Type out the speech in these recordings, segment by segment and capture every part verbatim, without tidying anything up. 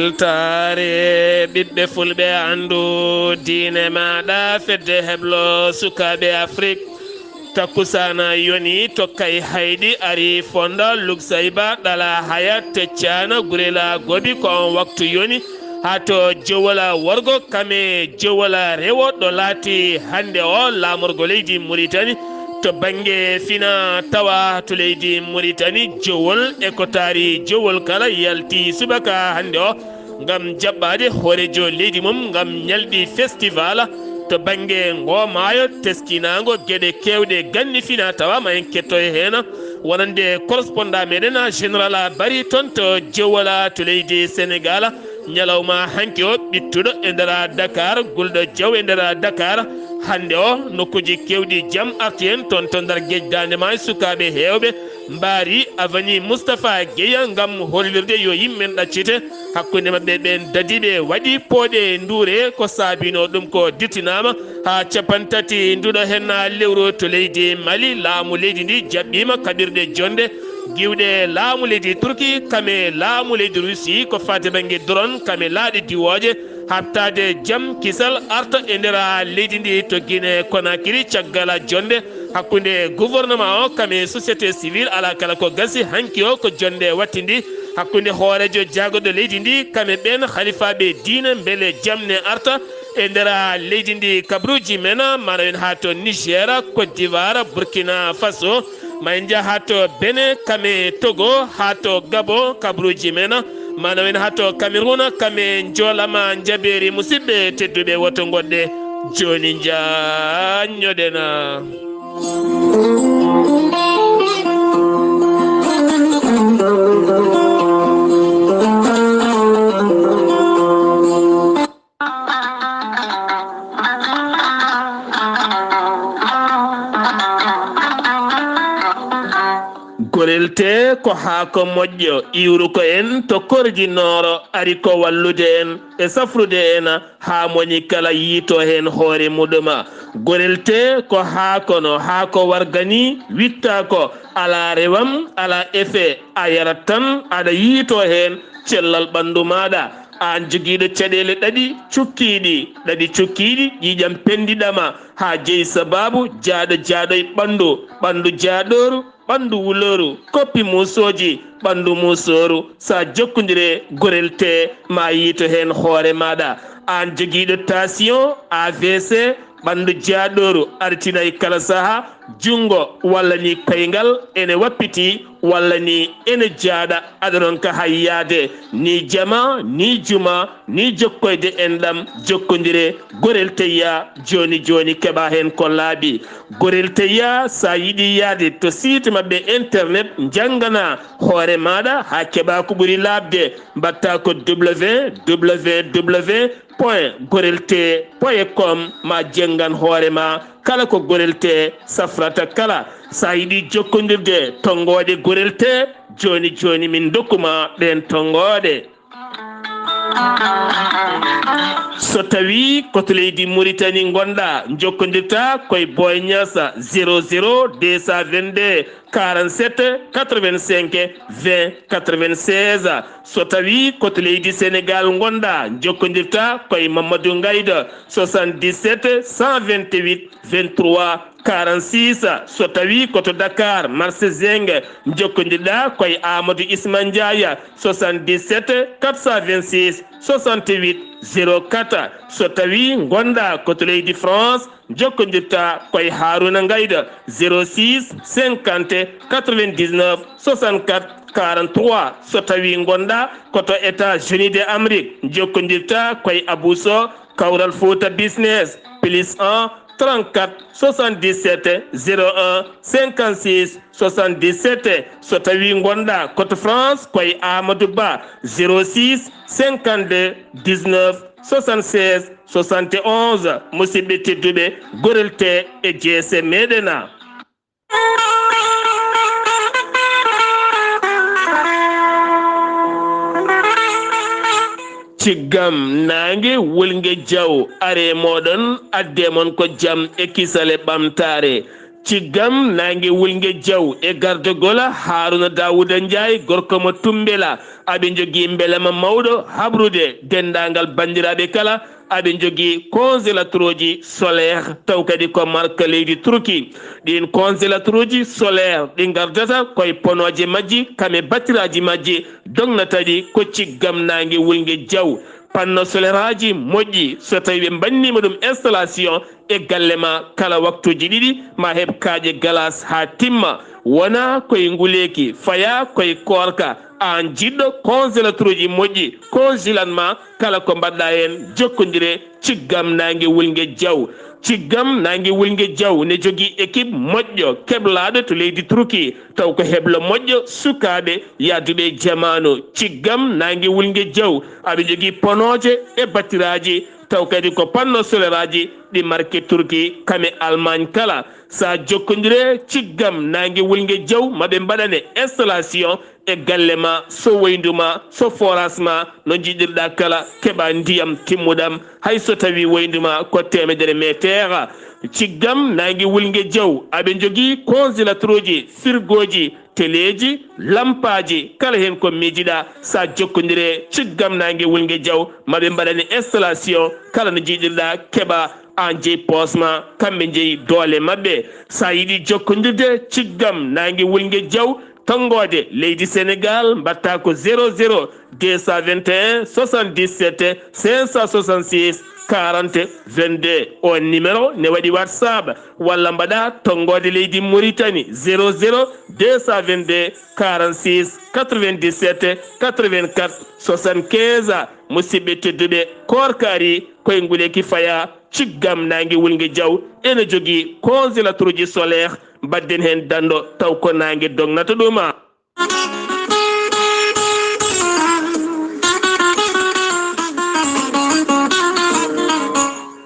Weltaare ɓiɓɓe fulɓe, anndu diine maaɗa, fedde heblo sukaaɓe Afrik. Takkusaana yoni to Kayhayɗi, ari fonda Luksayba, ɗala haya, teccaana gurela gobi. Ko on waktu yoni haa to Jowola worgo kame Jowola rewo, ɗo laati hannde o laamorgo leydi Muritani. To bannge fina tawa to leydi Muritani, Jowol e ko taari Jowol kala yalti subaka hannde o ngam jaɓɓaade hooreejo leydi mum ngam ñalɗi festival. To bannge ngo maayo, teskinaango geɗe keewɗe ganni fina tawa, ma en kettoy heen, wonande correspondant meɗen, Général Bari, toon to Jewola to leydi Sénégal. Ñalawma hanki o, ɓittuɗo e nder Dakar, gulɗo jaw e nder Dakar. Hannde o, nokkuuji keewɗi jam arti heen toon to Ndar Geej Daande Maayo, sukaaɓe heewɓe mbaari avenue Moustapha Guèye ngam hollirde yo yimɓe men ɗaccite hakkunde maɓɓe. Ɓeen dadiiɓe waɗi pooɗe nduure, ko saabinoo ɗum ko dittinaama haa cappanɗe tati nduɗo heen lewru to leydi Mali. Laamu leydi ndi jaɓɓiima kaɓirɗe jonnde giwɗe laamu leydi Turki kame laamu leydi Rusi ko faati bannge drone kame laaɗe diwooje, haɓtaade jam kisal arta e nder leydi ndi to Guinée Conakry, caggal jonnde hakkunde gouvernement o kame société civile. Alaa kala ko gasi, hanki o ko jonnde wattindi hakkunde hooreejo jaagorɗo leydi ndi kame ɓeen halifaaɓe diine, mbele jam ne arta e nder leydi ndi. Kabaruuji men, mana en haa to Niger, Côte d'Ivoire, Burkina Faso, ma en njah haa to Benin, kame Togo, haa to Gabon, kabaruuji men, mana en haa to Cameroun, kame njoolama njabeeri. Musidɓe tedduɓe, woto ngoɗɗe jooni njaññoɗen. Gorel tee ko haako moƴƴo, iwruko en to kordi nooro, ari ko wallude en e safrude en haa moni kala yiito heen hoore muɗuma. Gorel tee ko haako no haako warga ni, wittaako, alaa rewam, alaa effet, a yarat tan, aɗa yiito heen cellal ɓanndu maaɗa. Aan jogiiɗo caɗeele ɗaɗi cukkiiɗi, ɗaɗi cukkiiɗi, ƴiiƴam penndiɗama haa jeyi sabaabu jaaɗo jaaɗo e ɓanndu, ɓanndu jaaɗooru, ɓanndu wulooru, koppi muusooji, ɓanndu muusooru, sa jokkondire gorel tee ma yiito heen hoore maaɗa. Aan jogiiɗo tension, A V C, ɓanndu jaaɗooru, artinay kala saha, junngo walla ni koyngal ene wappiti walla ni ene jaaɗa, aɗa ronka hay yaade, ni jama, ni juma, ni jokkoyde enɗam, jokkondire gorel teyya jooni jooni, keɓa heen ko laaɓi. Gorel teyya, sa yiɗi yaade to site maɓɓe internet, njanngana hoore maaɗa haa keɓa ko ɓuri laaɓde, mbaɗta ko W W W point gorel tee point com, ma jenngan hoore ma kala ko gorel tee safrata kala. Sa yiɗi jokkondirde tonngooɗe gorel tee, jooni jooni min ndokkuma ɗeen tonngooɗe. So tawi ko to leydi Muritani ngonɗa, jokkondirta koye Boy Niass, zéro zéro deux cent vingt-deux quarante-sept quatre-vingt-cinq vingt quatre-vingt-seize. So tawi ko to leydi Sénégal ngonɗa, jokkondirta koye Mamadou Ngayda, soixante-dix-sept cent vingt-huit vingt-trois quarante-six. So tawi ko to Dakar, marché Zeng, jokkondirɗa koye Amadou Isma Ndiaye, soixante-dix-sept quatre cent vingt-six soixante-huit zéro quatre. So tawi ngonɗa ko to leydi France, jokkondirta koye Haruna Ngayda, zéro six cinquante quatre-vingt-dix-neuf soixante-quatre quarante-trois. So tawi ngonɗa ko to États-Unis de Amérique, jokkondirta koye Abou Sow, Kawral Fouta Business, plus un trente-quatre soixante-dix-sept zéro un cinquante-six soixante-dix-sept. So tawi ngonɗa ko to France, koye Amadou Ba, zéro six cinquante-deux dix-neuf soixante-seize soixante et onze. Musidɓe tedduɓe, gorel tee e jeese meɗen. Ciggam naange wulnge jaw, are moɗon, adde mon ko jam e kisale ɓamtaare. Ciggam naange wulnge jaw e gardogola Haruna Dawuda Njaay, gorko mo Tumbela. Aɓe njogii mbelema mawɗo habrude denndaangal banndiraaɓe kala. Aɓe njogii congélateur uji solaire, taw kadi ko marque leydi Turki. Ɗiin congélateur uji solaire ɗi ngardata koye ponooje majji, kam e battiraaji majji, dognata ɗi ko ciggam naange wulnge jaw. Panneau solaire aji moƴƴi, so tawi ɓe mbanniima ɗum installation e galle ma kala waktuuji ɗiɗi, ma heɓ kaaƴe galas haa timma. Wona koye nguleeki, faya koye koorka. Aan jiɗɗo congélateur uji moƴƴi, congelan ma kala ko mbaɗɗa heen, jokkondire ciggam naange wulnge jaw. Ciggam naange wulnge jaw ne jogii équipe moƴƴo keblaaɗo to leydi Turki, taw ko heblo moƴƴo sukaaɓe yahduɓe e jamaanu. Ciggam naange wulnge jaw, aɓe njogii ponooje e battiraaji, taw kadi ko panneau solaire aji ɗi marque Turki, kam e Allemagne kala. Sa jokkondire ciggam naange wulnge jaw, maɓe mbaɗane installation e galle ma, so woyndu ma, so forage ma, no njiɗirɗa kala, keɓa ndiyam timmuɗam, hay so tawi woyndu ma ko teemedere meeteera. Ciggam naange wulnge jaw, aɓe njogii congélateur uji, frigo ji, teleeji, lampaaji, kala heen ko miijiɗa, sa jokkondire ciggam naange wulnge jaw, maɓe mbaɗane installation, kala no njiɗirɗa, keɓa aan jeyi poos ma, kamɓe njeyi doole maɓɓe. Sa yiɗi jokkondirde ciggam naange wulnge jaw, tonngoode leydi Sénégal, mbaɗta ko zéro zéro deux cent vingt et un soixante-dix-sept cinq cent soixante-six quarante vingt-deux. On numéro ne waɗi WhatsApp, walla mbaɗa tonngoode leydi Mauritanie, zéro zéro deux cent vingt-deux quarante-six quatre-vingt-dix-sept quatre-vingt-quatre soixante-quinze. Musidɓe tedduɓe, koorka arii, koye nguleeki faya, ciggam naange wulnge jaw ene jogii congélateur uji solaire, mbaɗden heen danndo taw ko naange dognata ɗum.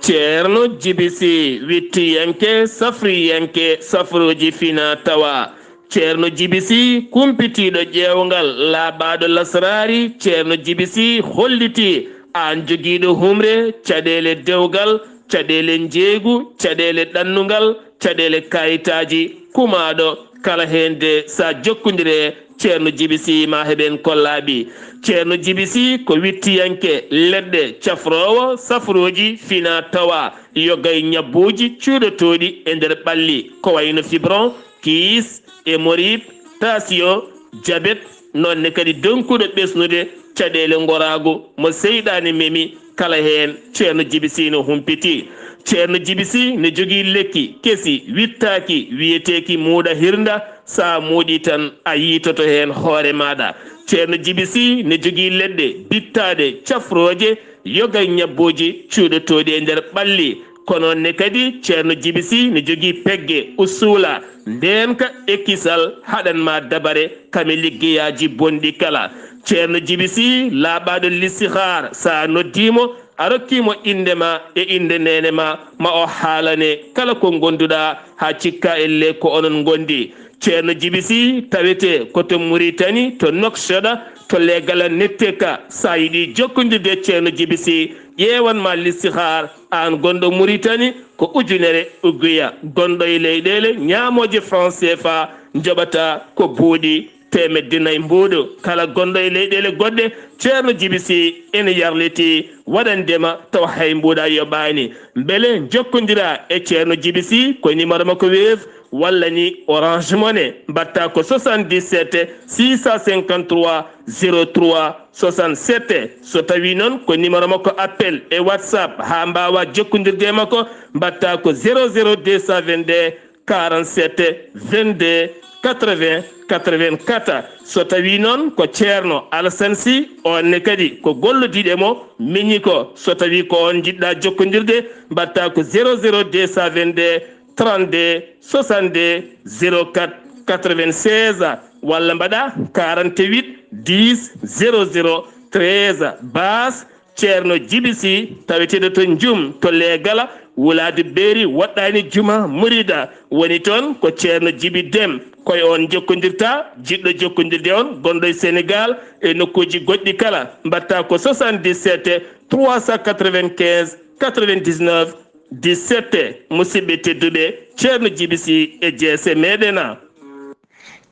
Ceerno Jibi Si, wittiyanke, safriyanke, safrooji fina tawa. Ceerno Jibi Si, kumpitiiɗo ƴeewngal, laaɓaaɗo lasraari. Ceerno Jibi Si hollitii aan jogiiɗo humre, caɗeele dewgal, caɗeele njeeygu, caɗeele ɗannungal, caɗeele kayitaaji, kumaaɗo kala heen de, sa jokkondire Ceerno Jibi Si, ma heɓen ko laaɓi. Ceerno Jibi Si ko wittiyanke leɗɗe, cafroowo safrooji fina tawa, yoga e ñabbuuji cuuɗotooɗi e nder ɓalli, ko wayno fibron, kiis, hémorroïde, tension, diabète, noon ne kadi donkuɗo ɓesnude caɗeele ngoraagu mo seyɗaane memi, kala heen Ceerno Jibi Si no humpiti. Ceerno Jibi Si ne jogii lekki kesi, wittaaki, wiyeteeki muuɗa hirnda, sa muuɗi tan a yiitoto heen hoore maaɗa. Ceerno Jibi Si ne jogii leɗɗe bittaaɗe, cafrooje, yoga e ñabbuuji cuuɗotooɗi e nder ɓalli. Ko noon ne kadi Ceerno Jibi Si ne jogii pegge, usuula, ndeenka e kisal, haɗan ma dabare kam e liggeyaaji bonɗi kala. Ceerno Jibi Si laaɓaaɗo listihaar, sa noddii mo, a rokkii mo innde ma e innde neene ma, ma o haalane kala ko ngonduɗa haa cikka elle ko onon ngondi. Ceerno Jibi Si tawetee ko to Muritani, to Nouakchott, to Leegala Netteka. Sa yiɗi jokkondirde e Ceerno Jibi Si, ƴeewan ma listihaar, aan gonɗo Muritani, ko ujunere uguya. Gonɗo e leyɗeele ñaamooje franc C F A, njoɓata ko buuɗi teemedde nayi mbuuɗu. Kala gonɗo e leyɗeele goɗɗe, Ceerno Jibi Si ene yarlitii waɗandema taw hay mbuuɗa yoɓaani. Mbele jokkondiraa e Ceerno Jibi Si ko numéro makko Wave walla ni Orange Money, mbaɗta ko soixante-dix-sept six cent cinquante-trois zéro trois soixante-sept. So tawii noon ko numéro makko appel e WhatsApp haa mbaawa jokkondirde e makko, mbaɗta ko zéro zéro deux cent vingt-deux quarante-sept vingt-deux quatre-vingts quatre-vingt-quatre. So tawii noon ko Ceerno Alasan Si, oon ne kadi ko gollodiiɗo e mo miñi ko, so tawii ko oon njiɗɗa jokkondirde, mbaɗta ko zéro zéro deux cent vingt-deux trente-deux soixante-deux zéro quatre quatre-vingt-seize, walla mbaɗa quarante-huit dix zéro zéro treize. Baas Ceerno Jibi Si, taweteeɗo to Njum, to Leegala, wulaade beeri, woɗɗaani juma, murida, woni toon ko Ceerno Jibi Dem. Ko e oon jokkondirta, jiɗɗo jokkondirde on, gonɗo e Senegaal e nokkuuji goɗɗi kala, mbaɗta ko soixante-dix-sept trois cent quatre-vingt-quinze quatre-vingt-dix-neuf Dix-sept, musidɓe tedduɓe, Ceerno Jibi Si e jeese meɗen.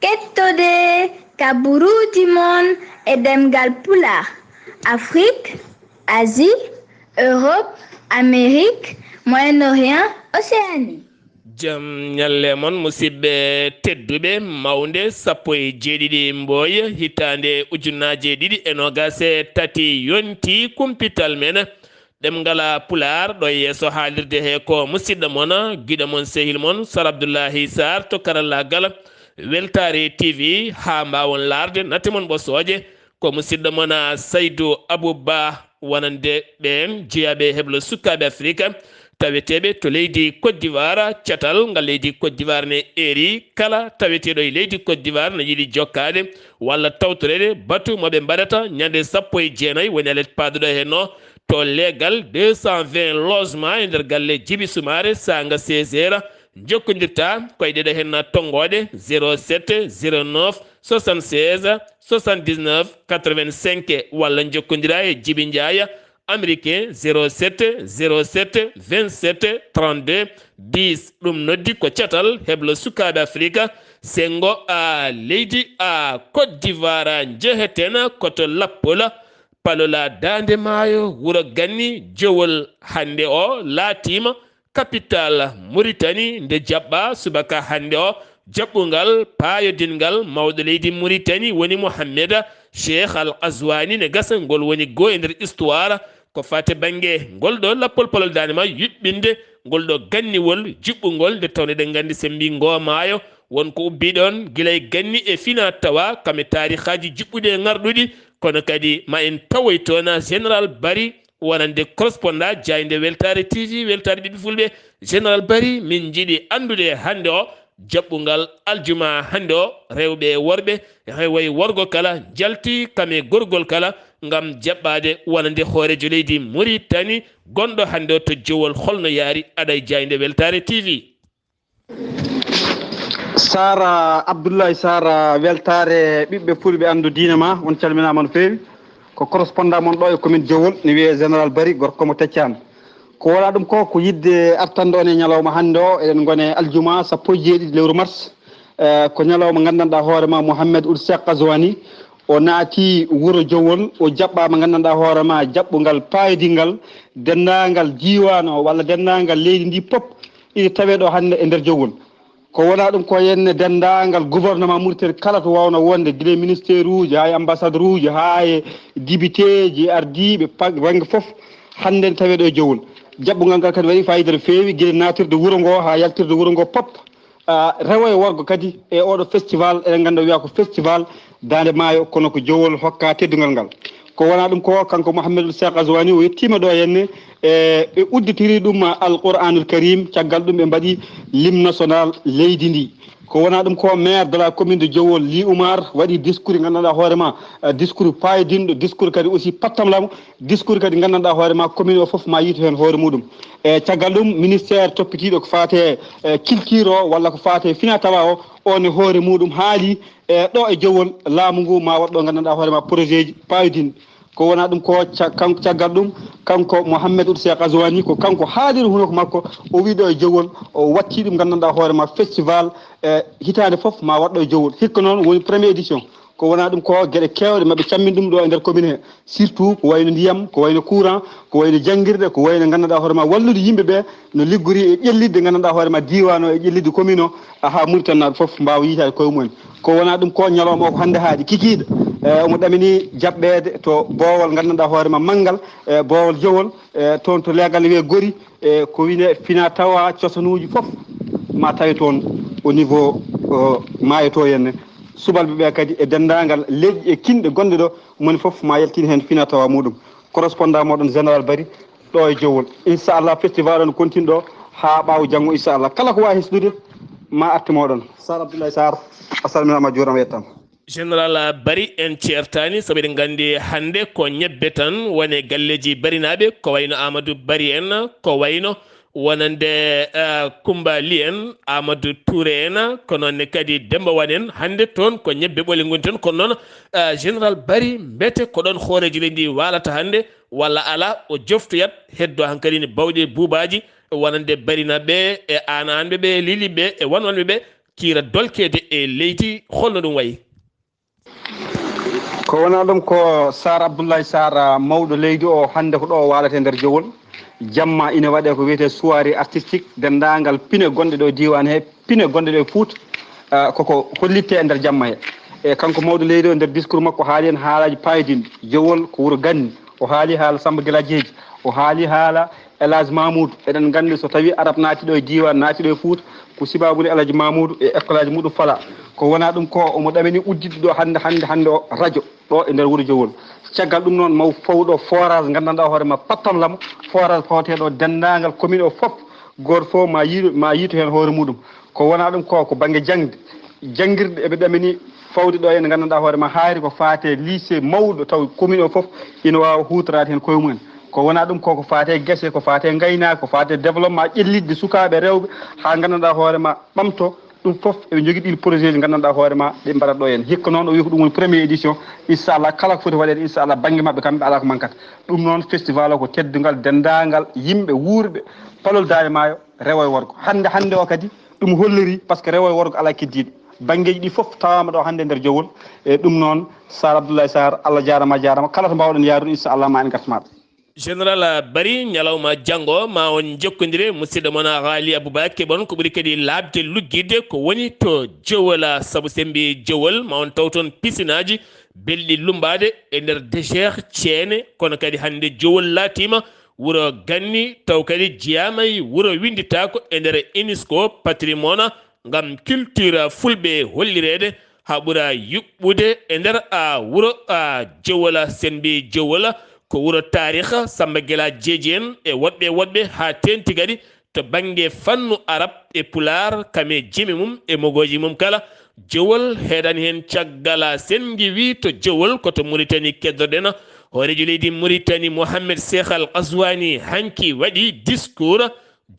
Kettode ka buruuji mon e ɗemngal Pulaar, Afrik, Asie, Europe, Amérique, Moyen-Orient, Océanie. Jam ñalle mon, musidɓe tedduɓe. Mawnde sappo e jeeɗiɗi Mbooy, hitaande ujunaaje ɗiɗi e noogaas e tati yonti kumpital men. Ɗemngal Pulaar ɗo yeeso haalirde he ko musidɗo mon, giɗo mon, sehil mon, Sar Abdullahi Sarr to karallaagal Weltaare T V. Haa mbaawon laarde, natte mon ɓosooje, ko musidɗo mon, Saydu Abu Ba, wonande ɓeen jeyaaɓe heblo sukaaɓe Afirika, taweteeɓe to leydi Côte d'Ivoire. Catal ngal leydi Côte d'Ivoire ne eeri kala taweteeɗo e leydi Côte d'Ivoire ne yiɗi jokkaade walla tawtoreede batu mo ɓe mbaɗata ñande sappo e jeenayi, woni alet paaduɗo heen o, to leegal deux cent vingt logement e nder galle Jibi Sumaare, saanga seize heures. Njokkondirta ko e ɗeɗo heen tonngooɗe: zéro sept, zéro neuf, soixante-seize, soixante-dix-neuf, quatre-vingt-cinq, walla njokkondira e Jibi Njaay, américain, zéro sept, zéro sept, vingt-sept, trente-deux, dix. Ɗum noddi ko catal heblo sukaaɓe Afirika, senngo a leydi a Côte d'Ivoire. Njeheten ko to Lappol, Palola, Daande Maayo, wuro Ganni, Jowol. Hannde o laatiima capital Mauritanie, nde jaɓɓa subaka hannde o jaɓɓungal paayodinngal mawɗo leydi Mauritanie, woni Mohamed Cheikh Al Ghazouani. Ne gasa ngol woni goo e nder histoire ko faati bannge ngol ɗo Lappol Palol Daande Maayo, yuɓɓinde ngol ɗo ganniwol juɓɓungol, nde tawno eɗen nganndi, so en mbii ngoo maayo, won ko ubbii ɗoon gila e ganni e fina tawa, kam e taarihaaji juɓɓuɗi e ŋarɗuɗi. Kono kadi ma en tawoy toon Général Bari, wonande correspondant jaaynde Weltaare T V, Weltaare Ɓiɓɓe Fulɓe. Général Bari, min njiɗi anndude hannde o, jaɓɓungal aljuma hannde o, rewɓe e worɓe, rewo e worgo kala, njalti kam e gorgol kala, ngam jaɓɓaade wonande hooreejo leydi Mauritanie, gonɗo hannde o to Jowol. Holno yaari? Aɗa e jaaynde Weltaare T V. Sara Abdoulaye Sara, weltaare ɓiɓɓe fulɓe anndu diina ma, on calminaama no feewi. Ko correspondant mon ɗo e commune Jowol, ne wiyee Général Bari, gorko mo Teccaan. Ko wona ɗum ko, ko yidde artande on e ñalawma hannde o, eɗen ngone aljuma sappo e jeeɗiɗi lewru mars. Eh, ko ñalawma nganndanɗaa hoore ma, Mouhamed Ould Cheikh Ghazouani, o naati wuro Jowol, o jaɓɓaama nganndanɗaa hoore ma, jaɓɓungal paayodinngal denndaangal diiwaan o walla denndaangal leydi ndi pop, ina tawee ɗo hannde e nder Jowol. Ko wona ɗum ko henne denndaangal gouvernement Mauritanie kala to waawno wonde, gila e ministère uji, haa e ambassadeur uji, haa e député ji, e ardiiɓe pa-, bannge fof, hannde ne tawee ɗo e Jowol. Jaɓɓungal ngal kadi waɗi fayida no feewi, gila naatirde wuro ngo haa yaltirde wuro ngo pop. Ah, rewo e worgo kadi e oɗo festival, eɗen ngannda wiya ko festival Daande Maayo, kono ko Jowol hokka teddungal ngal. Ko wona ɗum ko, kanko Mouhamadou Cheikh Ghazouani, o yettiima ɗo henne, e ɓe udditiri ɗum Al Qur'anul Karim, caggal ɗum ɓe mbaɗi l'hymne national leydi ndi. Ko wona ɗum ko, maire de la commune de Jowol, Ly Oumar, waɗi discours nganndanɗaa hoore ma, eh, discours paayodinɗo, discours kadi aussi pattamlamo, discours kadi nganndanɗaa hoore ma commune o fof ma yiito heen hoore muɗum. E caggal ɗum, ministère toppitiiɗo ko faate, eh, culture o walla ko faate fina tawa o, on e hoore muɗum haali, e ɗo e Jowol, laamu ngu ma waɗ ɗo nganndanɗaa hoore ma projet ji paayodinɗi. Ko wona ɗum ko ca-, kan-, caggal ɗum, kanko Mouhamed Ould Cheikh Ghazouani, ko kanko haaliri hunoko makko, o wi ɗo e Jowol, o watti ɗum nganndanɗaa hoore ma festival, e hitaande fof ma waɗ ɗo e Jowol. Hikka noon woni première édition. Ko wona ɗum ko, geɗe keewɗe maɓe cammin ɗum ɗo e nder commune he, surtout ko wayno ndiyam, ko wayno courant, ko wayno janngirɗe, ko wayno nganndanɗaa hoore ma wallude yimɓe ɓe no liggori e ƴellitde nganndanɗaa hoore ma diiwaan o e ƴellitde commune o, haa Mauritanie naaɓe fof mbaawa yiitaade koye mumen. Ko wona ɗum ko, ñalawma o ko hannde haaɗi kikiiɗe, e omo ɗamini jaɓɓeede to boowal nganndanɗaa hoore ma manngal, e boowal Jowol, e toon to leegal ne wiyee Gori, e ko wine fina tawa cosanuuji fof ma tawe toon au niveau, o, maayo to henne. Subalɓe ɓe kadi e denndaangal leƴƴi e kinɗe gonɗe ɗo, moni fof ma yaltin heen fina tawa muɗum. Correspondant moɗon Général Bari ɗo e Jowol. Inchallah, festival on continue ɗo haa ɓaawo janngo, inchallah. Kala ko waawi hesɗude, ma artu moɗon. Sar Abdoulaye Sarr, a salminaama, a juuraama, a yettaama. Général Bari, en ceertaani, sabu eɗen nganndi hannde ko ñebbe tan woni e galleeji Barinaaɓe, ko wayno Amadou Bari en, ko wayno wonande, eh, Kumba Ly en, Amadou Touré en, ko noon ne kadi Demba Wane en. Hannde toon ko ñebbe ɓole ngoni toon, kono noon, eh, Général Bari, mbete ko ɗoon hooreejo leydi ndi waalata hannde, walla alaa, o joftoyat, heddo hankadi ne bawɗe buubaaji, Wonande Barinaɓe e Aananɓe ɓe, Liliɓe e Wanwanɓe ɓe, kiira dolkeede e leydi, holno ɗum wayi? Ko wonaa ɗum ko Saar Abdoulaye Saar, ah, mawɗo leydi o, hannde ko ɗo o waalata e nder Jowol. Jamma ina waɗee ko wiyetee soirée artistique, denndaangal pine gonɗe ɗo e diiwaan he, pine gonɗe ɗo e Fuuta, ah, koko hollittee e nder jamma he. E kanko mawɗo leydi o, e nder discours makko, haali en haalaaji paayodinɗi. Jowol ko wuro ganni. O haali haala Samba Gila Jeeji. O haali haala El Hadj Mamoudou. Eɗen nganndi so tawii Arab naati ɗo e diiwaan, naati ɗo e Fuuta, ko sibaabu nde El Hadj Mamoudou e école aji muɗum fala. Ko wonaa ɗum ko omo ɗamini udditde ɗo hannde, hannde, hannde o radio ɗo e nder wuro Jowol. Caggal ɗum noon, maw fawɗo forage, nganndanɗaa hoore ma, Pattam Lamo, forage fawateeɗo denndaangal commune o fof, gooto fof ma yiiɗo, ma yiito heen hoore muɗum. Ko wonaa ɗum ko, ko bannge jaŋde, janngirɗe eɓe ɗamini fawde ɗo, en nganndanɗaa hoore ma, haayre ko faate lycée mawɗo, taw commune o fof ina waawa huutoraade heen koye mumen. Ko wonaa ɗum ko, ko faate gese, ko faate ngaynaaka, ko faate développement ƴellitde sukaaɓe rewɓe, haa nganndanɗaa hoore ma ɓamto. Ɗum fof eɓe njogii ɗiin projet ji nganndanɗaa hoore ma, ɗe mbaɗat ɗo heen. Hikka noon o wi ko ɗum woni première édition. Inchallah, kala ko foti waɗeede, inchallah, bannge maɓɓe kamɓe alaa ko mankata. Ɗum noon, festival o ko teddungal denndaangal yimɓe wuurɓe palol Daande Maayo, rewo e worgo. Hannde, hannde o kadi, ɗum holliri, par ce que rewo e worgo alaa keddiiɗo. Banngeeji ɗi fof tawaama ɗo hannde e nder Jowol. E ɗum noon, Saar Abdoulaye Saar, Allah jaaraama, a jaaraama. Kala to mbaawɗen yaarude, inchallah, ma en ngartu ma ɗo. Général Bari, ñalawma janngo ma on njokkondire musidɗo mon Haali Aboubacar, keɓon ko ɓuri kadi laaɓde luggitde ko woni to Jowol, sabu so en mbi Jowol ma on taw toon pisinaaji belɗi lummbaade e nder désert ceene, kono kadi hannde Jowol laatiima wuro ganni, taw kadi jeyaama e wuro winnditaako e nder UNESCO patrimoine ngam culture fulɓe hollireede haa ɓura yuɓɓude e nder a wuro a Jowol. So en mbi Jowol ko wuro taarikh, Samba Gila Jeeji en e woɗɓe e woɗɓe, haa teeŋti kadi to bannge fannu Arab e Pulaar, kam e jimi mum e mogooji mum kala. Jowol heedani heen caggal. So en ngiwii to Jowol, ko to Muritani keddoɗen. Hooreejo leydi Muritani, Mohamed Cheikh Al Ghazouani, hanki waɗi discours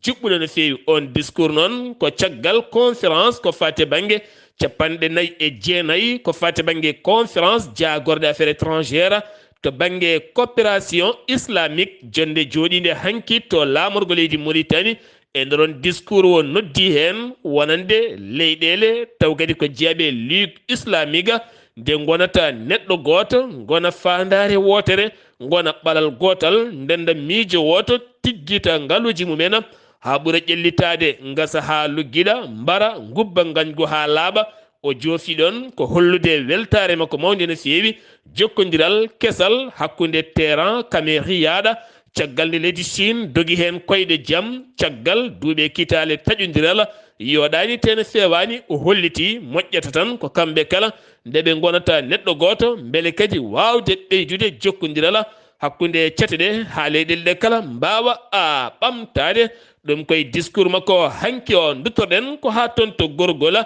juɓɓuɗo no feewi. Oon discours noon ko caggal conférence ko faati e bannge capanɗe nayi e jeenayi, ko faati e bannge conférence jaagorɗe affaires étrangères to bannge coopération islamique, jonnde jooɗiinde hanki to laamorgo leydi Muritani. E nder oon discours o noddi heen wonande leyɗeele taw kadi ko jeyaɓe Ligue Islamique, nde ngonata neɗɗo gooto, ngona faandaare wootere, ngona ɓalal gootal, ndennda miijo wooto, tiggita ngaluuji mumen haa ɓura ƴellitaade, ngasa haa luggiɗa, mbara, ngubba ngañgu haa laaɓa. O joofi ɗoon ko hollude weltaare makko mawnde no feewi, jokkondiral kesal hakkunde Teheran kam e Riyaada, caggal nde leydi Chine dogi heen koyɗe jam, caggal duuɓi e kitaale taƴondiral, yooɗaani tee ne feewaani, o holliti moƴƴata tan ko kamɓe kala nde ɓe ngonata neɗɗo gooto, mbele kadi waawde ɓeydude jokkondiral hakkunde cate ɗe haa leyɗeele ɗe kala mbaawa a ɓamtaade. Ɗum koye discours makko hanki o duttoɗen ko haa toon to Gorgol,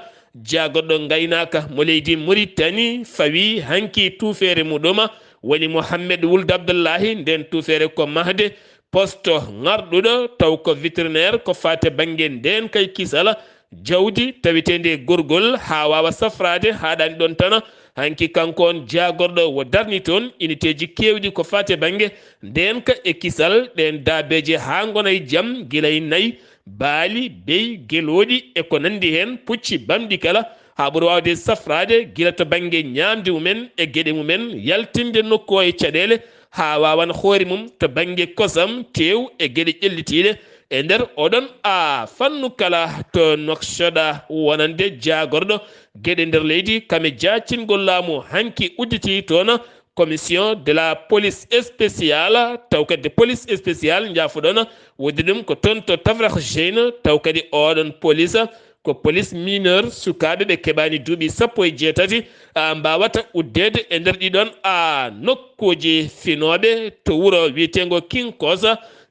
jaagorɗo ngaynaaka mo leydi Muritani fawi hanki tuufeere muɗum, woni Mohammed Wuld Abdullahi. Nden tuufeere ko mahde poste ŋarɗuɗo, taw ko vétérinaire ko faate bannge ndeenka e kisal jawdi taweteendi e Gorgol, haa waawa safraade, haaɗaani ɗoon tan. Hanki kanko on jaagorɗo o darni toon uniteeji keewɗi ko faate bannge ndeenka e kisal, ɗeen daabeeje haa ngona e jam, gila e nayi, baali, beyi, gelooɗi e ko nanndi heen, pucci bamɗi kala, haa ɓuri waawde safraade gila to bannge ñaamde mumen e geɗe mumen, yaltinde nokku o e caɗeele, haa waawan hoore mum to bannge kosam, teew e geɗe ƴellitiiɗe. E nder oɗon a fannu kala to Nouakchott, wonande jaagorɗo geɗe nder leydi, kame jaacingol laamu hanki udditi toon commission de la police spéciale, taw kadi police spéciale, njaafoɗon, wodde ɗum ko toon to Tafrakh Jeyn, taw kadi oɗon police ko police mineur, sukaaɓe ɓe keɓaani duuɓi sappo e jeetati, a, mbaawata uddeede e nder ɗiɗon a nokkuuji finooɓe to wuro wiyeteengo Kinkos.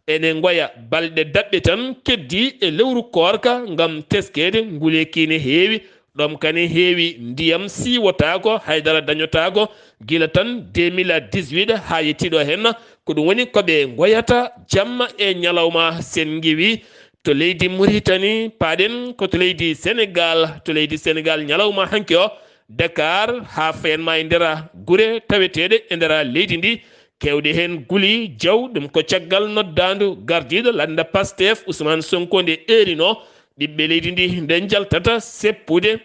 Ene ngoya balɗe daɓɓe tan keddi e lewru koorka ngam teskeede, nguleeki ne heewi, ɗomka ne heewi, ndiyam siiwotaako, haydara dañotaako, gila tan deux mille dix-huit haa yettii ɗo heen. Ko ɗum woni ko ɓe ngoyata jamma e ñalawma. So en ngiwii to leydi Muritani, paaɗen ko to leydi Senegaal. To leydi Senegaal, ñalawma hanki o, Dakar haa fayanma e nder gure taweteeɗe e nder leydi ndi, Keewɗe heen guli jaw, ɗum ko caggal noddaandu gardiiɗo lannda Pastef Ousmane Sonko nde eerino ɓiɓɓe leydi ndi nde njaltata seppude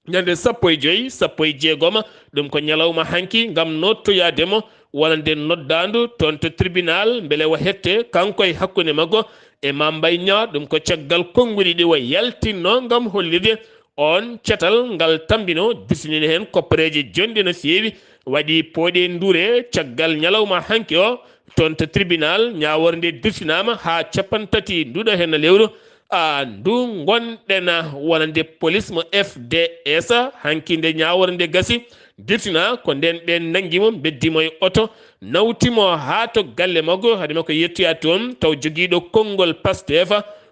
ñande sappo e joy, sappo e jeegoma, ɗum ko ñalawma hanki ngam nottoyaade mo wonande noddaandu toon to tribunal, mbele o hette kanko e hakkunde makko e Mame Mbaye Niang. Ɗum ko caggal konnguɗi ɗi o yaltinno ngam hollirde oon catal ngal tambino, dirtinino heen koppareeje jonɗe no feewi, waɗi pooɗe ndure caggal ñalawma hanki o toon to tribunal. Ñaawoore nde dirtinaama haa capanɗe tati nduɗo heen lewru a ndu ngonɗen wonande police mo F D S. Hanki nde ñaawoore nde gasi, dirtina ko ndeen ɓeen nanngi mo, mbeddi mo e oto, nawti mo haa to galle makko, hade makko yettoya toon, taw jogiiɗo konngol Pastef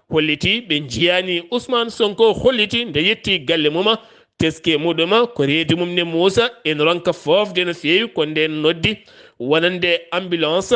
holliti ɓe njiyaani Ousmane Sonko, holliti nde yetti galle mum, teske muɗum ko reedu mum ne muusa, ene ronka foofde no feewi, ko ndeen noddi wonande ambulance,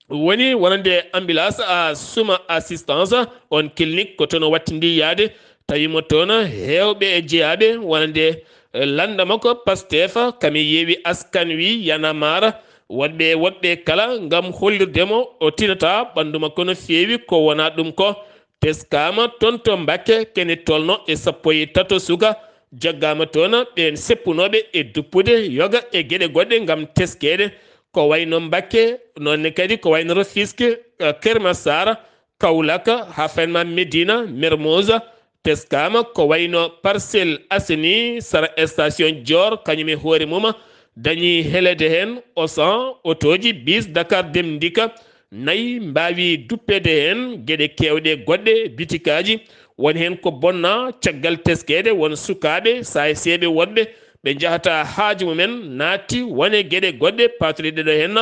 woni wonande ambulance a suma assistance, on clinique ko toon o wattindi yaade, tawi mo toon heewɓe e jeyaaɓe wonande, eh, lannda makko Pastef, kami yeewi askan wi Y'en a marre, woɗɓe e woɗɓe kala ngam hollirde mo o tinata ɓanndu makko no feewi ko wona ɗum ko. Teskaama toon to Mbakke kene tolno e sappo e tato suka, jaggaama toon ɓeen seppunooɓe e duppude yoga e geɗe goɗɗe ngam teskeede, ko wayno Mbakke, noon ne kadi ko wayno Rufisque, eh, Keur Massar, Kaolack, haa faynma Médina, Mermoz, teskaama ko wayno Parcelles Assainies, sara station Dior, kañum e hoore mum, dañi heleede heen Auchan, otooji, bus Dakar Dem Dikk, nayi mbaawi duppeede heen geɗe keewɗe goɗɗe, bitikaaji, won heen ko bonna caggal teskeede, won sukaaɓe, saayseeɓe woɗɓe, ɓe njahata haaju mumen, naatti wone geɗe goɗɗe, paatuɗe ɗeɗo heen,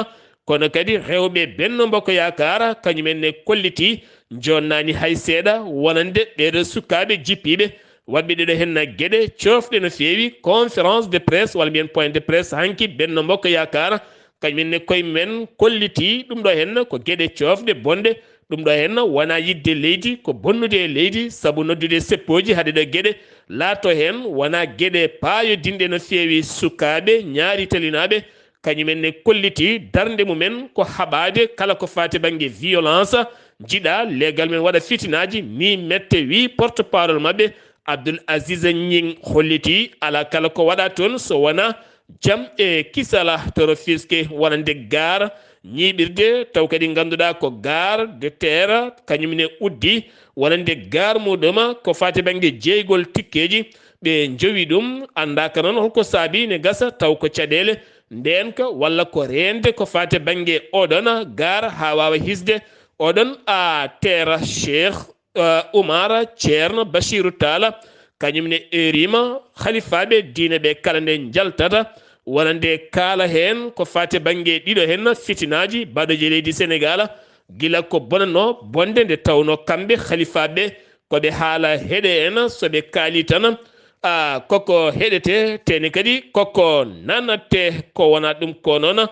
kono kadi rewɓe Benno Bokk Yaakaar, kañumen ne kolliti, jonnaani hay seeɗa, wonande ɓeeɗo sukaaɓe jippiiɓe, waɗɓe ɗeɗo heen geɗe coofɗe no feewi, conférence de presse, walla mbiyen point de presse, hanki Benno Bokk Yaakaar, kañumen ne koye mumen kolliti ɗum ɗo heen ko geɗe coofɗe bonɗe, ɗum ɗo heen wona yiɗde leydi, ko bonnude e leydi, sabu noddude seppooji haɗe ɗo geɗe laato heen, wona geɗe paayodinɗe no feewi sukaaɓe ñaari talinaaɓe, kañumen ne kolliti darnde mumen ko haɓaade kala ko faati bannge violence, njiɗa leegal men waɗa fitinaaji, ni mette, wi porte parole maɓɓe, Abdoul Aziz Ñing holliti alaa kala ko waɗa toon so wona jam e kisala to Rufisque wonande gaar ñiiɓirde, taw kadi ngannduɗaa ko gare de terre, kañum ne uddi wonande gare muɗum ko faati bannge jeygol tikkeeji, ɓe njowi ɗum, anndaaka noon holko saabi ne gasa taw ko caɗeele ndeenka walla ko reende ko faati bannge oɗon gare haa waawa hisde oɗon a terre Cheikh eh, Umar Ceerno Bachiru Taala, kañum ne eerima halifaaɓe diine ɓe kala nde njaltata, wonande kaala heen ko faati bannge ɗiɗo heen fitinaaji baɗooje leydi Senegaal, gila ko bonatno bonde nde tawno kamɓe halifaaɓe ko ɓe haala heɗe en, so ɓe kaali tan, a, koko heɗete, tene kadi koko nanate, ko wona ɗum ko noon.